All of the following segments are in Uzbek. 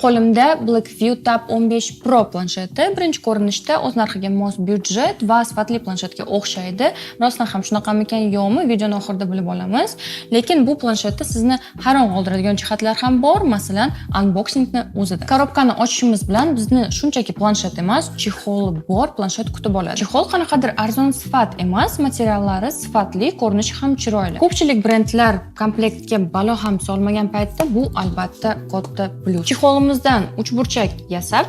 Qo'limda Blackview Tab 15 Pro plansheti. Birinchi ko'rinishda o'z narxiga mos byudjet va sifatli planshetga o'xshaydi. Rostdan ham shunaqamikan, yo'qmi, videoni oxirida bilib olamiz. Lekin bu planshetda sizni hayron qoldiradigan jihatlar ham bor, masalan, unboxingni o'zida. Korobkani ochishimiz bilan bizni shunchaki planshet emas, чехол i bor planshet kutib oladi. Чехол qanaqadir arzon sifat emas, materiallari sifatli, ko'rinishi ham chiroyli. Ko'pchilik brendlar komplektga balo ham solmagan paytda bu albatta katta plyus. Чехол imizdan uchburchak yasab,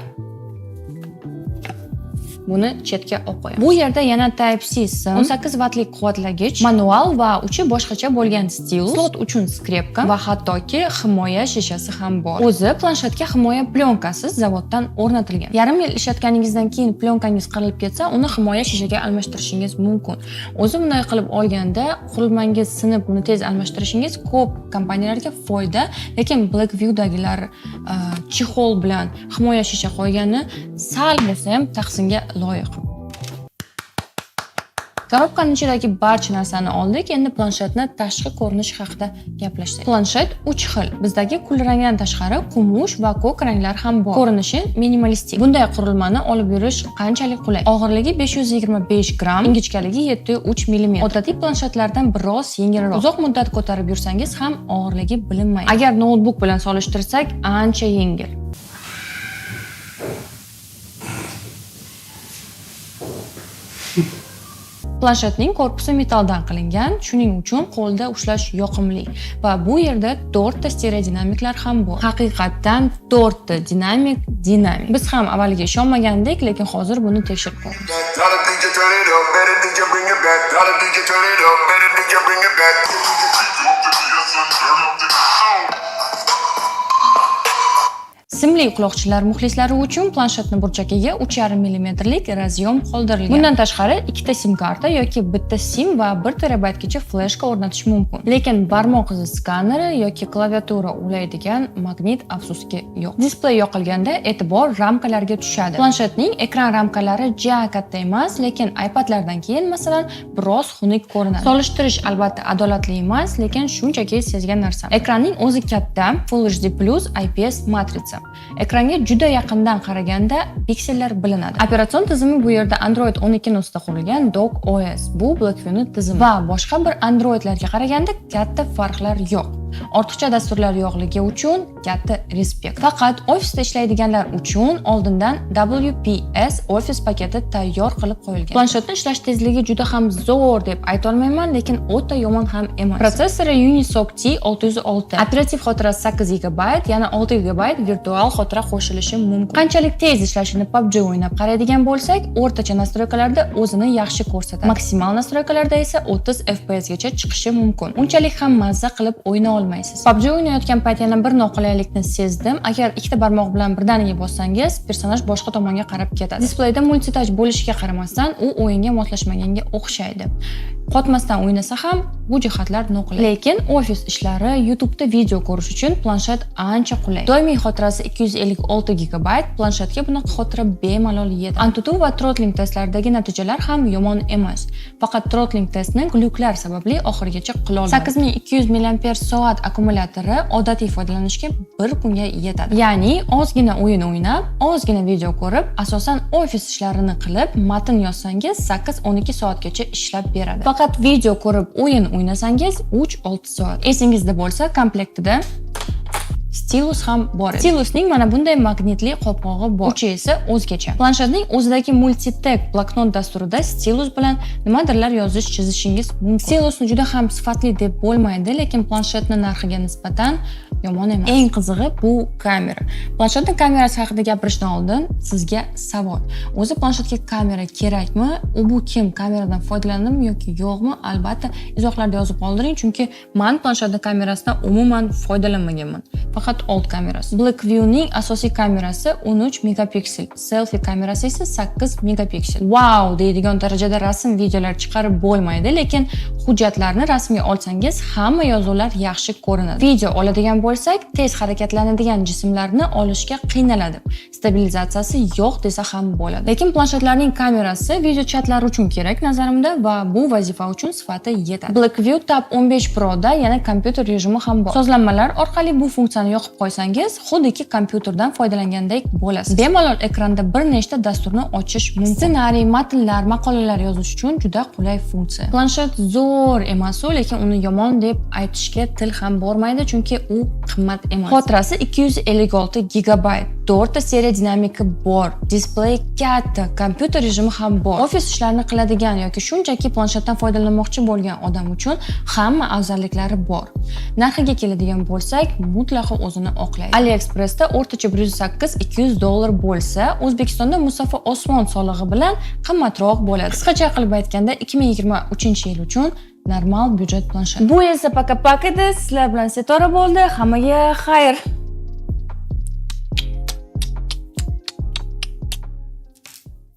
buni chetga olib qo'yamiz. Bu yerda yana Type-C sim, 18 vattlik quvvatlagich, manual va uchi boshqacha bo'lgan stilus, slot uchun скрепка va hattoki himoya shishasi ham bor. O'zi planshetga himoya plyonkasi zavoddan o'rnatilgan. Yarim yil ishlatganingizdan keyin plyonkangiz qirilib ketsa, uni himoya shishaga almashtirishingiz mumkin. O'zi bunday qilib olganda qurilmangiz sinib, uni tez almashtirishingiz ko'p kompaniyalarga foyda, lekin Blackviewdagilar чехол bilan himoya shisha qo'ygani sal bo'lsa ham tahsinga loyiq. Korobkani ichidagi barcha narsani oldik. Endi planshetni tashqi ko'rinishi haqida gaplashsak. Planshet 3 xil. Bizdagi kulrangdan tashqari kumush va ko'k ranglar ham bor. Ko'rinishi minimalistik. Bunday qurilmani olib yurish qanchalik qulay? Og'irligi 525 gramm, ingichkaligi 7,3 mm. Odatiy planshetlardan biroz yengilroq. Uzoq muddat ko'tarib yursangiz ham og'irligi bilinmaydi. Agar noutbuk bilan solishtirsak, ancha yengil. Planshetning korpusi metalldan qilingan, shuning uchun qo'lda ushlash yoqimli va bu yerda 4 ta stereodinamiklar ham bor. Haqiqatdan 4 ta dinamik dinamik. Biz ham avvaliga ishonmagandik, lekin hozir buni tekshirib ko'ramiz. Tell the DJ turn it up, better DJ bring it back. Tell the DJ turn it up, better DJ bring it back. Simli quloqchinlar muxlislari uchun planshetni burchagiga 3,5 millimetrlik разъем qoldirilgan. Bundan tashqari ikkita sim karta yoki bitta sim va 1 terabaytgacha fleshka o'rnatish mumkin. Lekin barmoq izi skaneri yoki klaviatura ulaydigan magnit afsuski yo'q. Displey yoqilganda e'tibor ramkalarga tushadi. Planshetning ekran ramkalari ja katta emas, lekin iPadlardan keyin masalan biroz xunuk ko'rinadi. Solishtirish albatta adolatli emas, lekin shunchaki sezgan narsam. Ekranning o'zi katta, Full HD+ IPS matritsa. Ekranga juda yaqindan qaraganda piksellar bilinadi. Operatsion tizimi bu yerda Android 12 ustida qurilgan Dock OS. Bu Blackview'ni tizimi va boshqa bir Androidlarga qaraganda katta farqlar yo'q. Ortiqcha dasturlar yo'qligi uchun katta respekt. Faqat ofisda ishlaydiganlar uchun oldindan WPS Office paketi tayyor qilib qo'yilgan. Planshetni ishlash tezligi juda ham zo'r deb aytolmayman, lekin o'ta yomon ham emas. Protsessori Unisoc T606, operativ xotirasi 8 GB, yana 6 GB virtual xotira qo'shilishi mumkin. Qanchalik tez ishlashini PUBG o'ynab qaraydigan bo'lsak, o'rtacha настройка larda o'zini yaxshi ko'rsatadi. Maksimal настройка larda esa 30 FPS gacha chiqishi mumkin. Unchalik ham mazza qilib o'yna olmaysiz. PUBG o'ynayotgan payt yana bir noqulaylikni sezdim. Agar ikkita barmoq bilan birdaniga bossangiz, personaj boshqa tomonga qarab ketadi. Displeyda multitouch bo'lishiga qaramasdan, u o'yinga moslashmaganga o'xshaydi. Qotmasdan o'ynasa ham bu jihatlar noqulay. Lekin ofis ishlari, YouTube'da video ko'rish uchun planshet ancha qulay. Doimiy xotirasi 256 GB, planshetga bunaqa xotira bemalol yetadi. Antutu va throttling testlaridagi natijalar ham yomon emas. Faqat throttling testni glyuklar sababli oxirigacha qila olmadim. 8200 mAh akkumulyatori odatiy foydalanishga bir kunga yetadi. Ya'ni ozgina o'yin o'ynab, ozgina video ko'rib, asosan ofis ishlarini qilib, matn yozsangiz 8-12 soatgacha ishlab beradi. Faqat video ko'rib o'yin o'ynasangiz 3-6 soat. Esingizda bo'lsa, komplektida stilus ham bor edi. Stilusning mana bunday magnitli qopqog'i bor. Uchi esa o'zgacha. Planshetning o'zidagi Multitag bloknot dasturida stilus bilan nimadirlar yozish, chizishingiz mumkin. Stilusni juda ham sifatli deb bo'lmaydi, lekin planshetni narxiga nisbatan yomon emas. Eng qizig'i bu kamera. Planshetning kamerasi haqida gapirishdan oldin sizga savol. O'zi planshetga kamera kerakmi? U bu kim kameradan foydalanadimi yoki yo'qmi? Albatta izohlarda yozib qoldiring, chunki man planshetning kamerasidan umuman foydalanmaganman. Faqat old kamerasi. Blackviewning asosiy kamerasi 13 megapiksel, selfie kamerasi esa 8 megapiksel. Wow deydigan darajada rasm, videolar chiqarib bo'lmaydi, lekin hujjatlarni rasmga olsangiz hamma yozuvlar yaxshi ko'rinadi. Video oladigan bo'lsak, tez harakatlanadigan jismlarni olishga qiynaladi. Stabilizatsiyasi yo'q desa ham bo'ladi. Lekin planshetlarning kamerasi video chatlar uchun kerak nazarimda va bu vazifa uchun sifati yetadi. Blackview Tab 15 Pro da yana kompyuter rejimi ham bor. Sozlanmalar orqali bu funksiyani yoqib qo'ysangiz, xuddiki kompyuterdan foydalangandek bo'lasiz. Bemalol ekranda bir nechta dasturni ochish mumkin. Ssenariy, matnlar, maqolalar yozish uchun juda qulay funksiya. Planshet zo'r emas u, lekin uni yomon deb aytishga til ham bormaydi, chunki u qimmat emas. Xotirasi 256 gigabayt, 4 ta seriya dinamiki bor, displey katta, kompyuter rejimi ham bor. Ofis ishlarini qiladigan yoki shunchaki planshetdan foydalanmoqchi bo'lgan odam uchun hamma afzalliklari bor. Narxiga keladigan bo'lsak, mutlaqo o'zini oqlaydi. AliExpressda o'rtacha 108-200 dollar bo'lsa, O'zbekistonda Musaffo osmon solig'i bilan qimmatroq bo'ladi. Qisqacha qilib aytganda, 2023 yil uchun normal byudjet planshet. Bu esa пока-пока edi. Sizlar bilan Setora bo'ldi. Hammaga xayr.